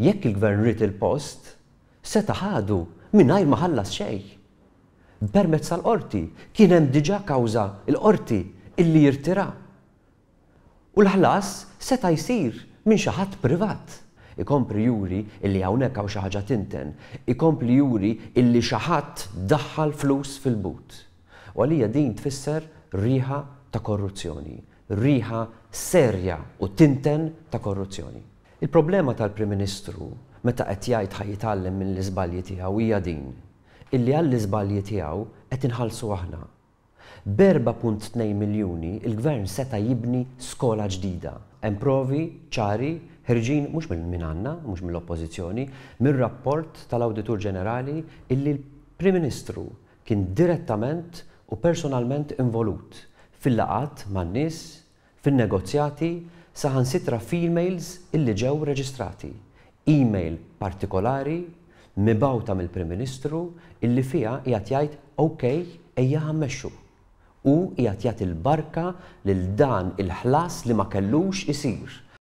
Jekk il-Gvern ried il-post, seta' ħadu mingħajr ma ħallas xejn. Permezz tal-Qorti. Kien hemm diġà kawża l-Qorti illi jirtira. U l-ħlas seta' jsir minn xi ħadd privat. Ikompli juri illi hawnhekk hawn xi ħaġa tinten. Ikompli juri illi xi ħadd daħħal flus fil-but. U għalija din tfisser riħa ta' korruzzjoni. Riħa serja u tinten ta' korruzzjoni. Il-problema tal-Prim Ministru meta qed jgħid ħa jitgħallem mill-iżbalji tiegħu hija din, illi għall-iżbalji tiegħu qed inħallsu aħna. B'erbgħa punt tnejn miljuni l-Gvern seta' jibni skola ġdida. Hemm provi ċari ħerġin mhux minn minn għandna, mhux mill-Oppożizzjoni, mir-rapport tal-Awditur Ġenerali illi l-Prim Ministru kien direttament u personalment involut fil-laqgħat man-nies, fin-negozjati, saħansitra f'emails illi ġew reġistrati. Email partikolari mibgħuta mill-Prim Ministru illi fiha qiegħed jgħid ok ejja ħa mmexxu. Hu qiegħed jagħti l-barka lil dan il-ħlas li ma kellux isir.